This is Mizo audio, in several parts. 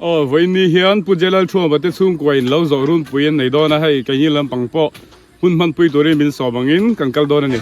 Aw vawiin hian Pu Jalal Thuama te chhungkua in lo zawh runpui an nei dawn a, hei keini lampang pawh hun hmanpui turin min sawm angin kan kal dawn a ni.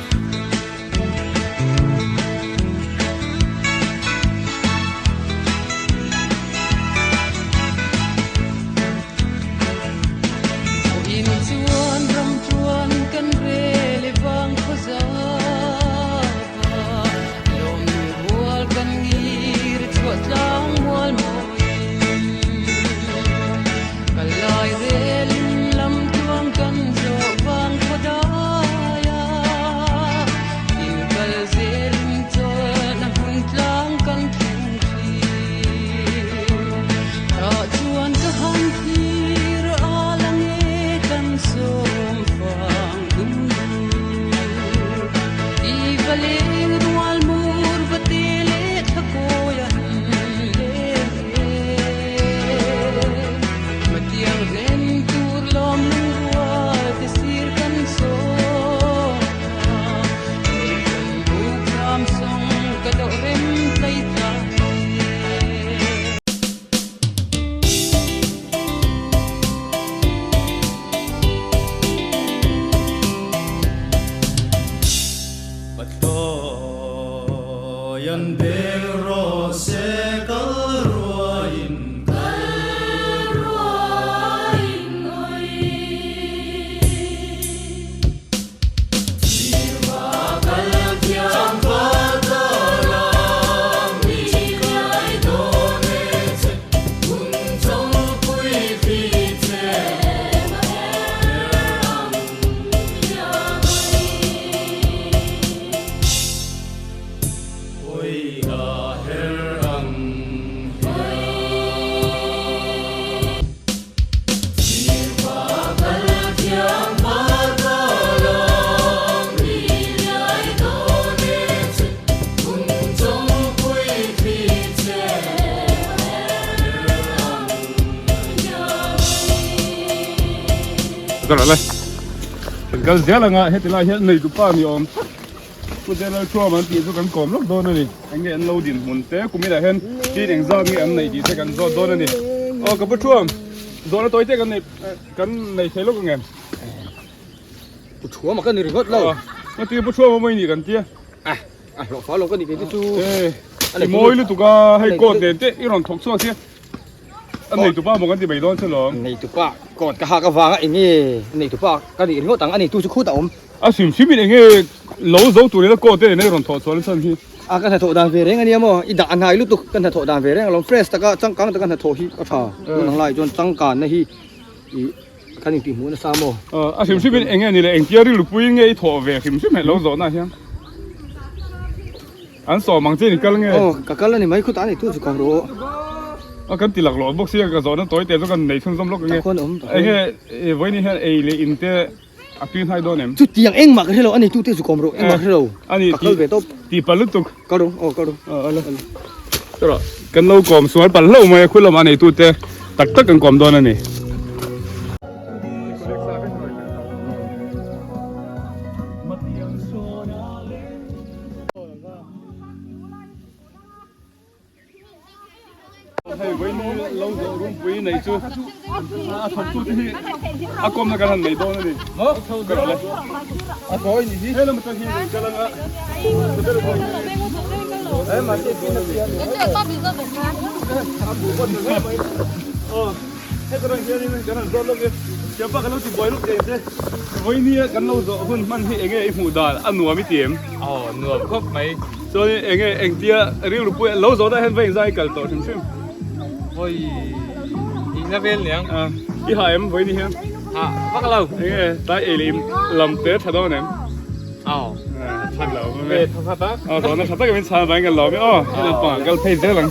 Ka rawh le. Kan kal zel anga heti lai hian nei dupa ni awm tak Pu General Trump an tih chu kan kawm lawk dawn a ni. Eng nge an lo din hmun te kum inah hian tin eng zat nge an neih tih te kan zawt dawn a ni. Aw ka pu Trump zawhna tawi te kan nei kan nei thei lawk ang em? Pu Trump a ka ni ringawt lo. Engtin Pu Trump a mawi nih kan tia? Ah a hlawh fal lo ka ni kei te chu. I mawi lutuk a hei coat nen te i rawn thawk chhuak sia. A neitupa maw kan ti mai dawn che lawm. Neitupa coat ka hak avanga eng nge neitupa ka nih ringawt ang a neitu chu khut a awm. A hrim hrim in eng nge lo zo tur ila coat te nen a rawn thawh chhuah nasa hi. A ka hnathawh dan ve reng ania maw i dah a hnai lutuk ka hnathawh dan ve reng alawm fresh taka changkang taka hnathawh hi a tha tun ang lai chuan changkanna hi i kan intihhmuh nasa maw. A hrim hrim in eng nge ni le engtia rilru pui nge i thawh ve hrim hrim heh lo zawhna hian. An sawm ang che ni kal nge? Aw ka kal a ni mai khutah a ni tu chu ka rawh. A kan ti laklawh bawk sia ka zawhna tawi te chu kan nei chhunzawm lawk ange. Takhawn awm Eng nge vawiin hian ei leh in te a tui hnai dawn em? Chutiang engmah ka hre lo a ni tu te chu ka awm rawh engmah ka hre lo. A ni Ka kal ve tawp. Ti palh lutuk. Ka rawh aw ka rawh. Aw ala. Chawrah kan lo kawm sual palh hlauh mai a khu lamah nei tu te tak tak kan kawm dawn a ni. Hei vawiin lo zawh runpui nei chu a thawktu te hi a kawmna kan han nei dawn a ni ka rawh le he lam atang hian kan kal anga Heta rang hianin kan han zawt lawk e, thiampa kan lo ti buai lawk eng che. Vawinia kan lo zawh hun hman hi enge i hmuh dan a nuam i ti em? Aw nuam khawp mai. Chuan enge engtia rilru pui lo zawh dah hian va inzai kal tawh hrim hrim. Vawi ihna vel niang. I ha em vawiin hian? Ha vak lo. Enge tlai ei leh lam te tha dawn em? Aw tha lo. Ve tha tha tak. Aw zawhna tha tak in min chhan avangin kan lawm e aw he lampangah kal phei zel ang.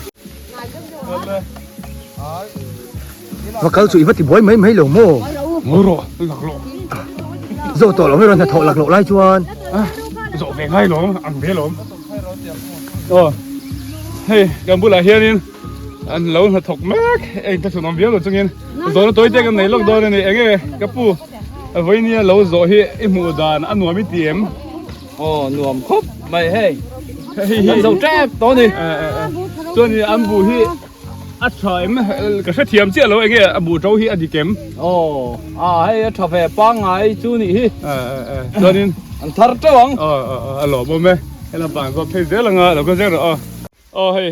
Va kal chu i va ti buai mai mai lo maw? Ngawi rawh, lak lawh. Zawh tawh lo mai rawn hnathawh lak loh lai chuan. Zawh ve ngai lawm, ang ve lawm. Aw, hei kan bulah hianin an lo hnathawk mek, eng ta chhun awm viau lo chungin zawhna tawi te kan nei lawk dawn a ni. Enge ka pu, vawinia lo zawh hi i hmuh dan a nuam i ti em? Aw nuam khawp mai hei. Kan zo tep tawh a ni. Chuan an bu hi. A tha em ka hre thiam chiah lo enge a buh to hi a dik em? Aw a hei a tha ve pangngai chu nih hi. Chuanin an thar teuh ang. Aw aw a lawmawm e. Hela bang zawt phei zel anga lo kal zel rawh aw. Aw hei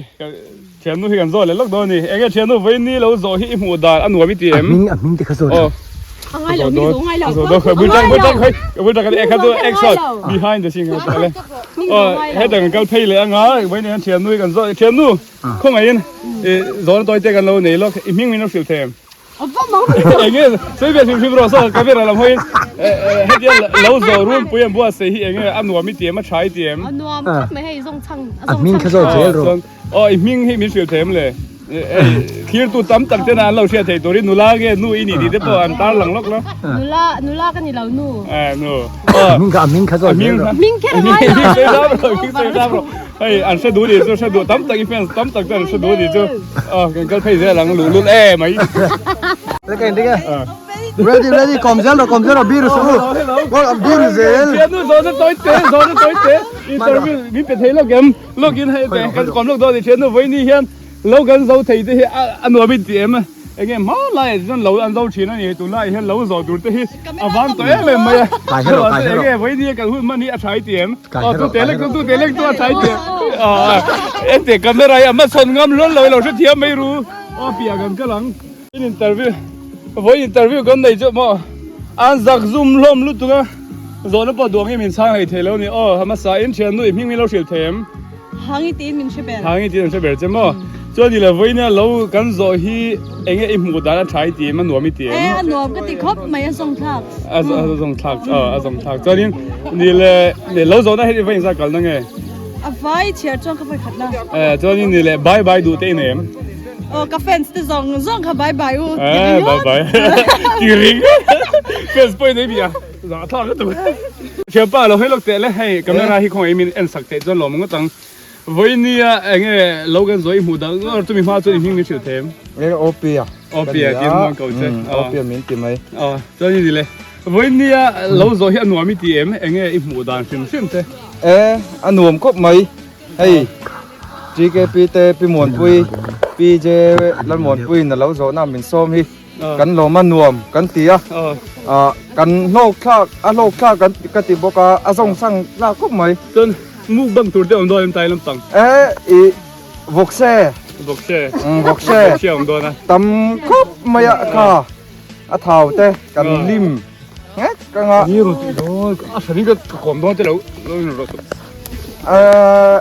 thiannu hi kan zawh leh lawk dawn a ni. Enge thiannu vawiin ni lo zawh hi i hmuh dan a nuam i ti em? A hming a hming te kha zawt ang. A ngai lo hming zawh ngai lo. Zawh dawn bul tang bul tang hei bul tang kan ek kha chu action behind the scene kha ale. Aw hetah kan kal phei leh anga vawiin ni hian thiannu hi kan zawh thiannu khawngaihin i zawhna tawi te kan lo nei lawk i hming min lo hrilh thei em? Enge sawi ve hrim hrim rawh saw camera lam hawiin hetia lo zawh runpui an buatsaih hi enge a nuam i ti em a tha i ti em? A nuam khawp mai hei zawng chhang a hming kha zawt zel rawh. Aw i hming hi min hrilh thei em le? Thirtu tam tak tena an lo hriat thei turin nula nge nu i nih tih te pawh an tar lang lawk lo. Nula nula ka ni lo nu. Nu. A hming kha a hming kha zawt zel rawh. Hming kher a ngai lo. Hming sawi zam rawh hming sawi zam rawh. Hei an hre duh nih chu hre duh tam tak i fans tam tak chuan an hre duh nih chu aw kan kal phei zel ang luh lut e mai. Le ka inring e. Ready ready kawm zel rawh kawm zel rawh bir su bir zel. Thiannu zawhna tawi te zawhna tawi te interview min pe thei lawk em lawk in hei kan kawm lawk dawn a ni thiannu vawiin hian lo kan zo thei te hi a nuam in ti em. Enge hma laiah chuan lo an zo thin a ni, tunlaiah hian lo zawh tur te hi a vang tawh em em mai a. Enge vawiin hi kan hun hman hi a tha i ti em? Aw tu te lek tu te lek chu a tha i ti em? Aw ente camera hi a hmachhawn ngam hlawl lo i lo hrethiam mai ru. Aw piah kan kal ang. In interview vawiin interview kan nei chu maw an zak zum hlawm lutuk a, zawhna pawh duang hi min chhang hlei thei lo a ni. Aw hmasa in thiannu i hming min lo hrilh thei em? Hangi tiin min hre ber. Hangi tiin an hre ber che maw? Chuan i la vawiina lo kan zawh hi enge i hmuh dan a tha i ti em a nuam i ti em? E a nuam ka ti khawp mai a zawng thlak. A zawng thlak aw a zawng thlak. Chuanin ni le lo zawhna hei i va inzah kalna nge? A vai chhiar chuan ka vawi khat la. E chuanin ni le bye bye duh te i nei em? Aw ka fans te zawng zawng kha bye bye u. E bye bye. Ti ring. Fans pawh i nei bih a. Zah thlak lutuk. Thianpa lo hei lawk teh le hei camera hi khawngaih min en sak teh chuan lawm ngawt ang. Vawinia enge lo kan zawi hmuh dang ngawr chumi hma chuan i hming min hrilh them. E Opia. Opia tin muang ko che. Opia min ti mai. Aw chuan i ni le. Vawinia lo zawh hi a nuam i ti em enge i hmuh dan hrim hrim te. E a nuam khawp mai. Hei TKP te Pi Muanpui PJ Lalmuanpuiin a lo zawhna min sawm hi. Kan lawm a nuam kan ti a, kan hlawk thlak a hlawk thlak kan ka ti bawk a, a zawng sang tlak khawp mai. Chuan mukbang tur te awm dawn em tai lampang? E i vawkse. Vawkse. Vawkse. Vawkse awm dawn a. Tam khawp mai a kha a thau te kan lim nghek ang a. Ni rawn tih dawn a hran in ka kawm dawn te lo lo in rawh suh.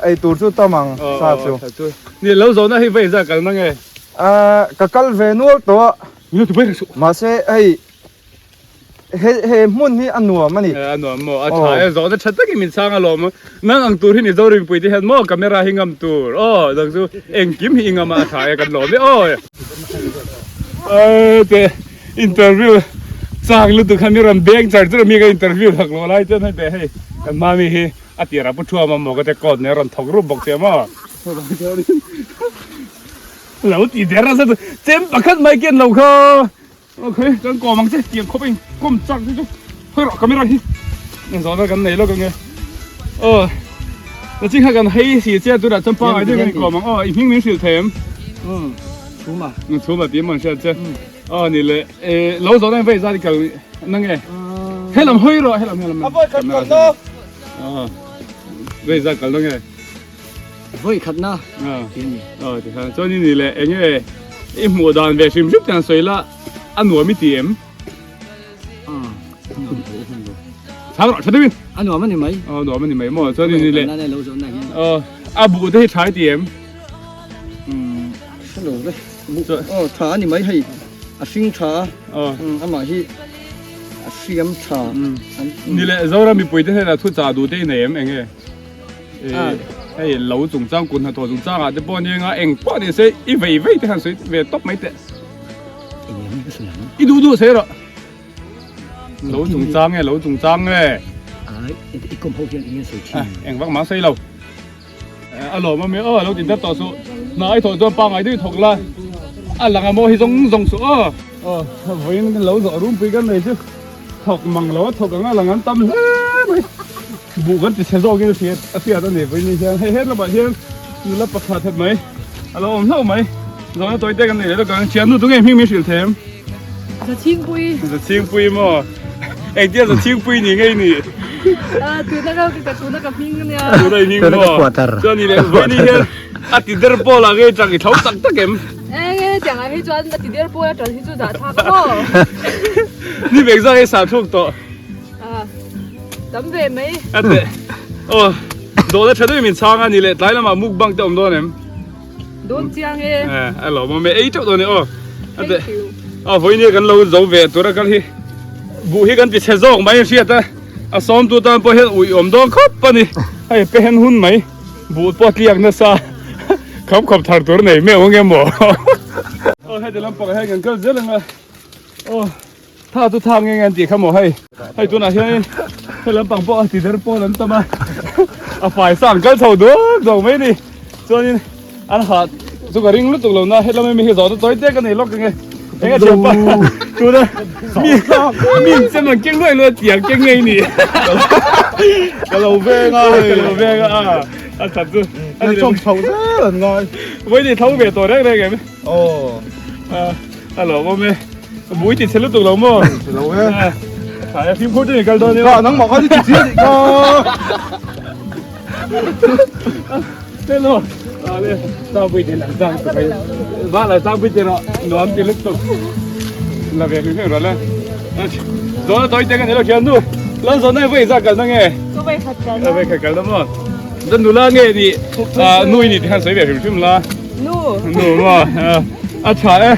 Ei tur chu tam ang sa chu. Ni lo zawhna hei va inzah kalna nge? Ahh ka kal ve nual tawh a, mahse hei he he hmun hi a nuam a ni. A nuam maw? A tha e, zawhna tha takin min chhang alawm. Nang ang tur hi ni Zorinpui te hian maw camera hi ngam tur aw nang chu engkim hi i ngam a a tha e kan lawm e aw. Ae te interview chak lutuk kha mi rawn beng char char a mi ka interview thak loh lai chuan hei te hei kan mami hi a tirah pu thuam a maw ka te coat nen a rawn thawk rup bawk sia maw. Lo ti der a zet chem pakhat mai ken lo kha okay kan kawm ang che tiang khawp a in kawm chak chu chu khawi rawh camera hi zawhna kan nei lawk ange aw la ching kha kan hei si che tunah chuan pangai deuh kan in kawm ang aw i hming min hrilh thei em chhuma chhuma tih maw an hriat che aw ni le lo zawhna in vei zat i kal na nge helam hawi rawh helam helam a vawi khat kal na vei zat kal na nge Vawi khatna tih a ni. Aw ti khan chuan i ni leh eng nge i hmuh dan ve hrim hrim te han sawi la a nuam i ti em? Chhang rawh tha deuhin. A nuam a ni mai. Aw nuam a ni mai maw chuan i ni leh. Aw a buh te hi tha i ti em? Hre lo ve. Buh aw tha a ni mai hei a hring tha a. Aw. Amah hi a hriam tha. Ni leh Zoram mipui te hnenah thu chah duh te i nei em eng nge? Hei lo chungchang kut hnathawh chungchang ah te pawh ania nga eng pawh ni se i vei vei te khan sawi ve tawp mai teh i duh duh sawi rawh lo chungchang nge lo chungchang nge eng vak mah sawi lo a lawm a mi aw lo ti dat tawh suh hna i thawh chuan pangngai deuh i thawk la a lang a maw hi zawng zawng suh aw aw vawiin lo zawh runpui kan nei chu thawk mang lo a thawk ang a lang an tam hle mai. Buh kan ti chhe zawkin a hriat a hriat a ni vawiin hian hei he lamah hian nula pakhat het mai a lo awm hlauh mai. Zawhna tawi te kan nei leh lawk ang. Thiannu tunge hming min hrilh them? Zachhingpui. Zachhingpui maw? Engtia Zachhingpui ni ngei ni? Tuna ka ka tuna ka hming ania. Tuna i hming maw? Chuan ni leh vawiin hian a ti der pawl ah ngei chang i tho tak tak em? Enge tiang ah hi chuan a ti der pawl a ṭan hi chu dah thlak a maw? Ni vek zak ei sa thluk tawh. Tam ve mai. A teh. Aw dawhna ṭha deuhin min chhang a ni leh tlai lamah mukbang te awm dawn em? Dawn chiang e. Eh, a lo mawm e, ei teuh dawn e aw. A te. A vawiin kan lo zo ve tur a kal hi. Buh hi kan ti chhe zawk mai hriat a. A sawm tu tan pawh hian ui awm dawn khawp a ni. Hei pe hen hun mai. Buh pawh tliak nasa. Kham khawp thar tur nei meuh ang em maw. Aw heti lampang hian kan kal zel ang a. Aw. Tha chu tha nge nge an tih kha maw hei. Hei tunah hianin he lampang pawh a ti der pawl an tam a, a fai sa an kal chho duak duak mai a ni. Chuanin an hah chu ka ring lutuk lo na hetlama mi hi zawhna tawi te ka nei lawk ang e. Eng a thiam pa tuna mi mi in chem ang keng luai luai tiang keng ngei ni. Ka lo veng a ka lo veng a a that chu. A chawm chho zel an ngai. Vawiin tho ve tawh reng reng em. Aw. A lo awm e. Bui ti chhe lutuk lo maw? Chhe lo e. Tha e fimkhur te ni kal dawn nia. Ka nangmah kha ni ti chiah nih ka. Hello. Ale ta bui te lang tang tu kai. Ba la ta bui te ro nuam ti lutuk. La ve hrim hrim ro la. Zo na toi te kan elo khian nu. Lan zo nai vai za kal na nge. Ko vai khat kal na. Vai khat kal na mo. Zan nula nge ni nui ni ti khan soi ve hrim hrim la. Nu. Nu ma. A tha e.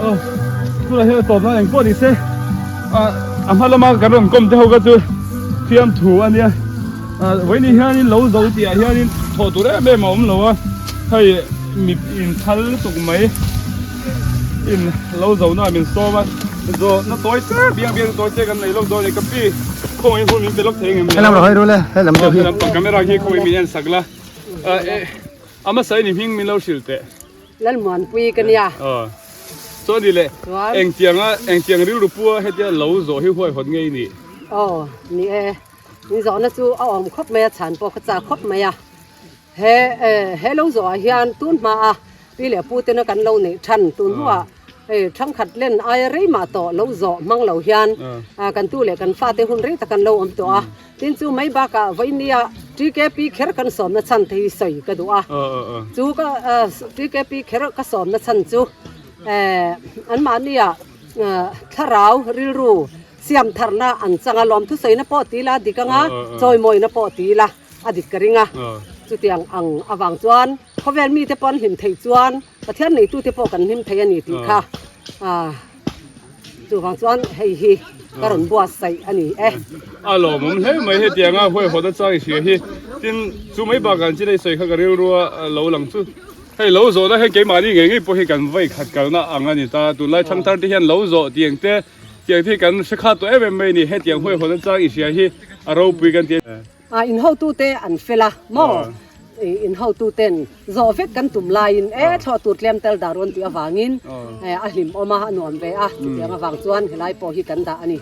Oh, tunah hian a tawp nan engpawh ni se a hma lama kan rawn kawm te ho kha chu thiam thu a nia vawiin hianin lo zo tih ah hianin thawh tur em em a awm lo a hei mi inthal lutuk mai in lo zo na min sawm a zawhna tawi te biang biang tawi te kan nei lawk dawn a ni ka pi khawngaih hun min pe lawk thei engem le Helam rawn hawi rul e helam deuh hi helam pang camera khi khawngaih min en sak la a hmasa in i hming min lo hrilh teh. Lalmuanpui ka nia. Aw. Chuan ni le engtianga engtiang rilru pua hetia lo zawh hi huaihawt ngei ni? Aw ni e. Min zawhna chu a awm khawp mai a, chhan pawh ka chak khawp mai a. He he lo zawhah hian tun hmaa pi leh pu tena kan lo neih than tun hnuah hei thangkhat len aia rei mah tawh lo zawh hmang lo hian kan tu leh kan fate hun rei tak an lo awm tawh a. Tin chu mai bakah vawinia TKP kher kan sawmna chhan te hi sawi ka duh a. Chu ka TKP kher ka sawmna chhan chu anmahnia thlarau rilru siam tharna an chang a, lawmthu sawina pawh ti ila a dik anga, chawimawina pawh ti ila a dik ka ring a. Chutiang ang avang chuan khawvel mite pawh an hlim theih chuan Pathian neitute pawh kan hlim thei a ni tih kha chuvang chuan hei hi ka rawn buatsaih a ni e. A lawmawm hle mai hetianga huaihawt a chang i hria hi. Tin, chu mai bakah an chin a i sawi kha ka rilrua lo lang chu. Hei lo zawhna hei keimahni ngei ngei pawh hi kan vawi khat kalna ang a ni ta. Tunlai thangthar te hian lo zawh tiang te tiang te hi kan hre khat tawh em em mai a ni. Hetiang huaihawt a chang i hria hi a ropui kan ti a. A in hotute an fel a maw? In hotuten zawh vek kan tum laiin e thlawh tur tlem tel dah rawn tih avangin a hlim awm a, a nuam ve a, chutiang avang chuan helai pawh hi kan dah a ni.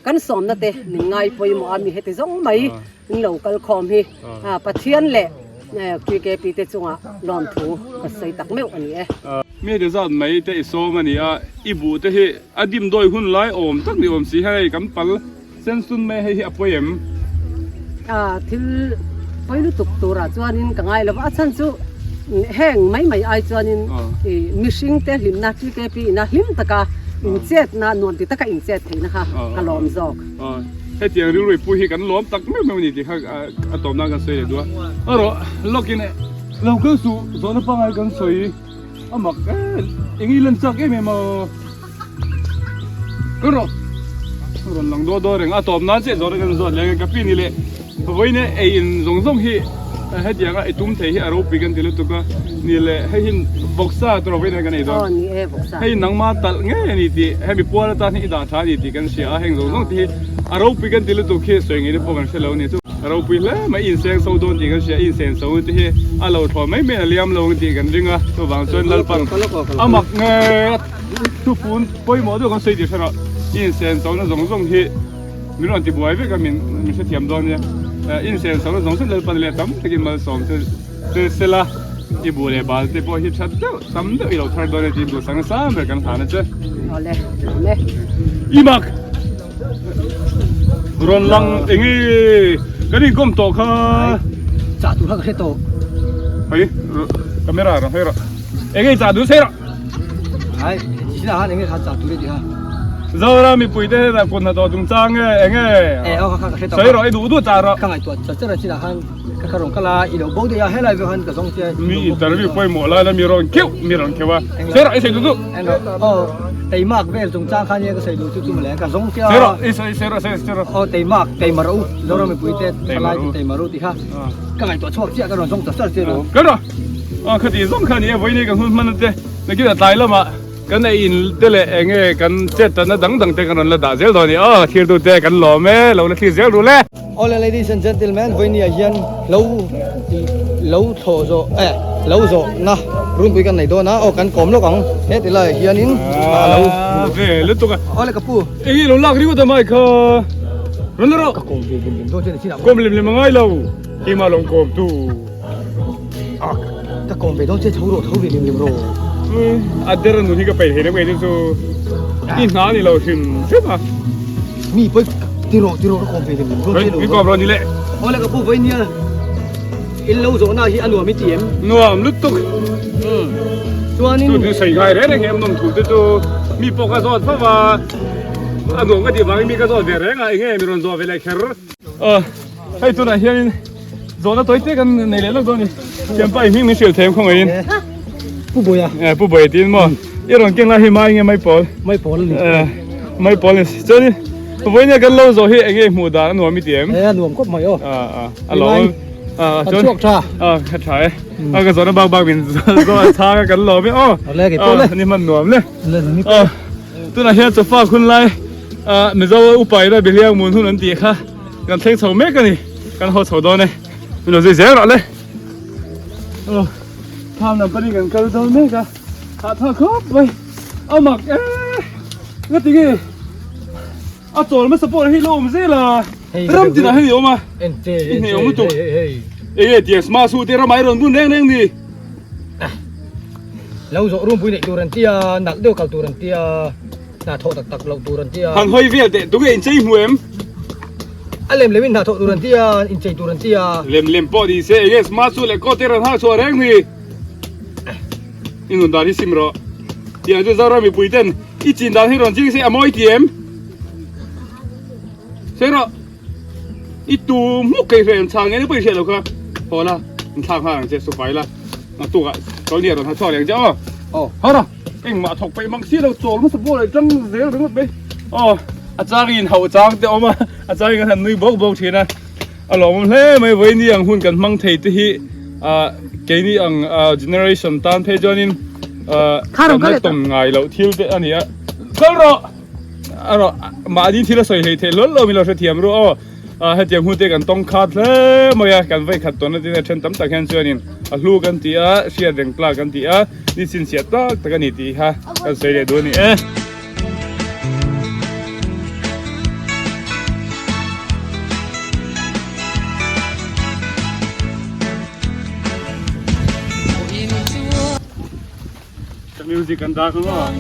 Kan sawmna te min ngai pawimawh a, mi heti zawng mai in lo kal khawm hi Pathian leh TKP te chungah lawmthu ka sawi tak meuh a ni e. Mi heti zat mai te i sawm a ni a, i buh te hi a dimdawi hun lai awm tak ni awm si hian hei kan pal. Sensun mai hei hi a pawi em? A thil pawi lutuk turah chuanin ka ngai lova, a chhan chu heng mai mai ai chuanin mihring te hlimna TKP ina hlim taka inchetna nuam ti taka inchet theihna kha ka lawm zawk. Hetiang rilru i pu hi kan lawm tak meuh meuh a ni tih kha a tawp nan kan sawi leh duh a. Erawh lawkin lo kal suh zawhna pangngai kan sawi a mak em eng i lan chak em em a. Ka rawh rawn lang daw daw reng a tawp nan chiah zawh kan zawt leh ka pi ni leh vawiin ei in zawng zawng hi hetiang a i tum thei hi a ropui kan ti lutuk a ni leh hei hi vawksa tur vawiin kan ei dawn hei nangma talh ngei a ni tih hemi pual atan hi i dah tha a ni tih kan hria a heng zawng zawng te hi a ropui kan ti lutuk hi sawi ngei te pawh kan hre lo a ni chu a ropui hle mai inseng so dawn tih kan hria insen so te hi a lo thlawh mai mai a liam lo ang tih kan ring a chuvang chuan Lalpan a mak nge. Thupun pawimawh deuh kan sawi tih hre rawh. I insen chona zawng zawng hi Min rawn ti buai vek a min min hrethiam dawn nia. Insen sawmna zawng zawng Lalpan leh tam takin malsawm che che sela i bu leh bal te pawh hi that deuh tam deuh i lo thar dawn e tih duhsak nasa ber kan hlan a che. Awle awle. I mak rawn lang enge kan inkawm tawh kha. Chah tur kha ka hre tawh. Hei camera rawn hawi rawh. Enge i chah duh sei rawh. Ai, sina han enge kha chah tur i ti ha. Zoram mipui te hnenah kut hnathawh chungchang nge enge? Eh, aw kha ka hre tawh. Sawi rawh i duh duh chah rawh. Ka ngaihtuah char char a sina han ka kha rawn kal a, i lo bo daih a, helai vek han ka zawng che. Mi interview pawimawh lai la mi rawn kheuh, mi rawn kheuh a. Sawi rawh i sawi duh duh. Eng rawh, aw teimak vel chungchang kha nia ka sawi duh chu chu mawle ka zawng che a. Sawi rawh, i sawi sawi rawh sawi rawh. Aw teimak, teima rawh u, Zoram mipui te thalai te teima rawh u tih kha ka ngaihtuah chhuak chiah ka rawn zawng char char che lo. Kal rawh. Aw khati zawng kha ni e vawiin kan hun hman ate nakin a tlai lamah kan ei in te leh eng nge kan chet tanna dang dang te kan rawn la dah zel dawn a ni aw thirtu te kan lawm e lo la thlir zel rul e. Awle ladies and gentlemen vawiin ah hian lo lo thlawh zawh eh lo zawh na runpui kan nei dawn a aw kan kawm lawk ang heti laiah hianin a lo ve lutuk a awle ka pu eng nge lo lak ringawt a mai kha rawn la rawh ka kawm ve lim lim dawn che ni chin ah kawm lim lim a ngai lo keimah lo kawm tu. Ka kawm ve dawn che tho rawh tho ve lim lim rawh. A der a nun hi ka peih thei deuh chu i hna a ni lo hrim hrim a. Mi pawi ti rawh ti rawh ka kawm ve lim lim dawn che lo. Mi kawm rawh ni le. Awle ka pu vawi nia in lo zawhna hi a nuam i ti em? Nuam lutuk. Chuanin. Chu chu sawi ngai reng reng em nawm thu te chu mi pawh ka zawt fo va a nuam ka tih vangin mi ka zawt ve reng a enge mi rawn zawh ve leh kher. Hei tunah hianin zawhna tawi te kan nei leh lawk dawn a ni. Thianpa i hming min hrilh thei ang khawngaihin. Pu Bawia. Eh Pu Bawia tiin maw. I rawn keng lai hi mai nge mai pawl? Mai pawl a ni. Eh mai pawl a ni. Chuanin vawiin kan lo zawh hi eng nge hmuh dan a nuam i ti em? Eh a nuam khawp mai aw. Ah a lo ah chuan chhuak tha. Ah a tha e. A ka zawhna bak bak min zawh a chhang a kan lawm e aw. Awle kei pawh le. Ni hman nuam le. Le ni pawh. Tunah hian chawfa khun lai Mizo upa ina Biliang mun hun an tih kha kan thleng chho mek a ni kan haw chho dawn e min lo zui zel rawh le aw farm lam panin kan kal dawn mek a hahthlak khawp mai a mak e nga ti nge a chawl hmasa pawh hi lo awm zel a ram tinah hian i awm a i hneh awm lutuk enge tiang smart suit te ramah i rawn bun reng reng ni. Lo zawh rumpui neih tur an tia nalh deuh kal tur an tia. Hna thawh tak tak loh tur an ti a. Han hawi vel teh tunge inchei hmu em? A lem lem in hna thawh tur an ti a, inchei tur an ti a. Lem lem pawh ni se enge smart chu leh coat te rawn hak chhuah reng ni. I nun dan hi sim rawh. Tiang chu Zoram mipui ten i chin dan hi rawn ching se a mawi ti em? Sawi rawh. I tu hmuk kei hre em chhang nge ni pawh i hriat loh kha. Haw la, in thlak nghal ang che sufai la. Naktukah Tawlhnia rawn ha chhuak leh ang che aw. Aw. Haw rawh. Engmah thawk peih mang si lo chawl hmasa pawh leh tang zel ringawt mai. Aw a chang in hauh chang te awm a, a chang in kan han nui bawk bawk thin a. A lawmawm hle mai vawiin ang hun kan hmang thei te hi ah keini ang generation tan phei chuanin ah kan la tawm ngai loh thil te a ni a. Kal rawh! A rawh mahni thil a sawi hlei theih hlawl lo min lo hrethiam ru aw. Ah hetiang hun te kan tawng khat hle mai a, kan vawi khat tawn atin a then tam tak hian chuanin a hlu kan ti a, hriat reng tlak kan ti a, ni chhinchhiah tak tak a ni tih kha kan sawi leh duh a ni e. Ka music an dah kha maw.